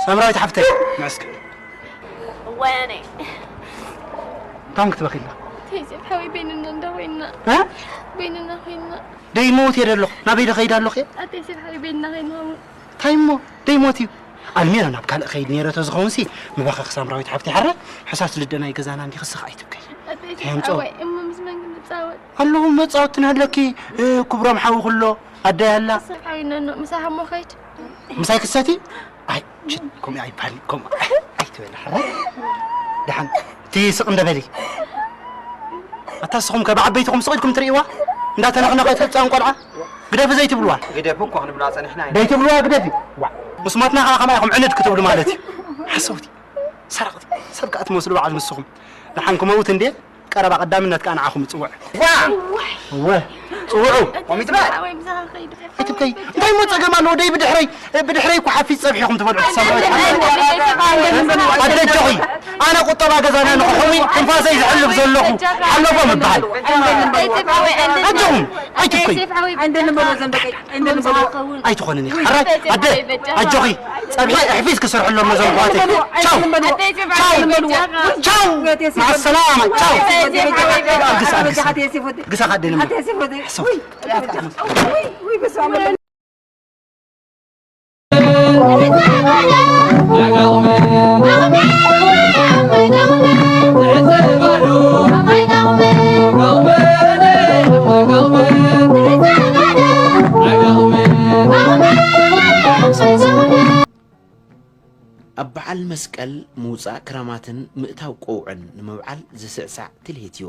ሳምራዊት ሓፍተይ፣ መስክ። ወያነ። ታም ክትበኺላ? ተይሴፍ ሓወይ በይንና እንዳ ኮይንና። እ? በይንና ኮይንና። ደይሞት እየ ደለኹ። ናበይ ደኸይድ ኣለኹ እየ? ኣተይሴፍ ሓወይ በይንና ኮይንና። እንታይ እሞ? ደይሞት እዩ። ኣልሜራ ናብ ካልእ ከይድ ነይረ ተዝኸውን ሲ፣ ምባኸኽ ሳምራዊት ሓፍተይ ሓረ፣ ሕሳስ ልደናይ ገዛና እንዲ ክስኽ ኣይትብከይ። ኣተይሴፍ ሓወይ፣ እሞ ምስ መን ክንጻወት? ኣለዉ መጻወትና ኣለኪ፣ እ፣ ክብሮም ሓዊ ኩሎ፣ ኣደይ ኣላ። ሓዊነኖ፣ ምሳኻ እሞ ኸይድ። ምሳይ ክሰቲ? ኣይ፣ ሽት፣ ከምኡ ኣይባል፣ ከምኡ ኣይትበል፣ ሓራይ። ደሓን፣ እቲ ስቕ እንደ በሊ። ኣታ ንስኹም ከ ብዓበይትኹም ስቕ ኢልኩም ትርእይዋ? እንዳተነኽነኸት ህጻን ቆልዓ? ግደፊ ዘይትብልዋ? ግደፊ እኮ ክንብላ ጸኒሕና ኢና። ዘይትብልዋ ግደፊ? ዋ፣ ምስ ሞትና ከኣ ከማይ ኢኹም ዕንድ ክትብሉ ማለት እዩ። ሓሰውቲ፣ ሰረቕቲ፣ ሰብ ከኣ ትመስሉ በዓል ንስኹም። ደሓን ክመውት እንዴ? ቀረባ ቀዳምነት ከኣ ንዓኹም እጽውዕ። ዋ! እወ፣ ጽውዑ። ቆም ይትበል። ኣይትብከይ። እንታይ እሞ ጸገም ኣለዎ? ደይ ብድሕረይ፣ ብድሕረይ እኮ ሓፊስ ጸብሒ ኢኹም ትበልዑ ትሰምዑ። ኣደ ኣጆኺ፣ ኣነ ቁጠባ ገዛና ንኽሕዊ ትንፋሰይ ዝሕልፍ ዘለኹ ሓለፎ ምበሃል። ኣጆኹም፣ ኣይትብከዩ። ኣይትኾንን ኢኻ። ሕራይ፣ ኣደ፣ ኣጆኺ፣ ጸብሒ ኣሕፊስ ክሰርሑ ኣለዎም ነዞም ኣሕዋተይ። ቻው። ቻው። ቻው። ማዓሰላማ። ቻው። ግሳ፣ ግሳ። ግሳ ካደይ ንመ-፣ ሓሰው። ኣብ በዓል መስቀል ምውጻእ ክራማትን ምእታው ቀውዕን ንምብዓል ዝስዕሳዕ ትልሂት እዩ።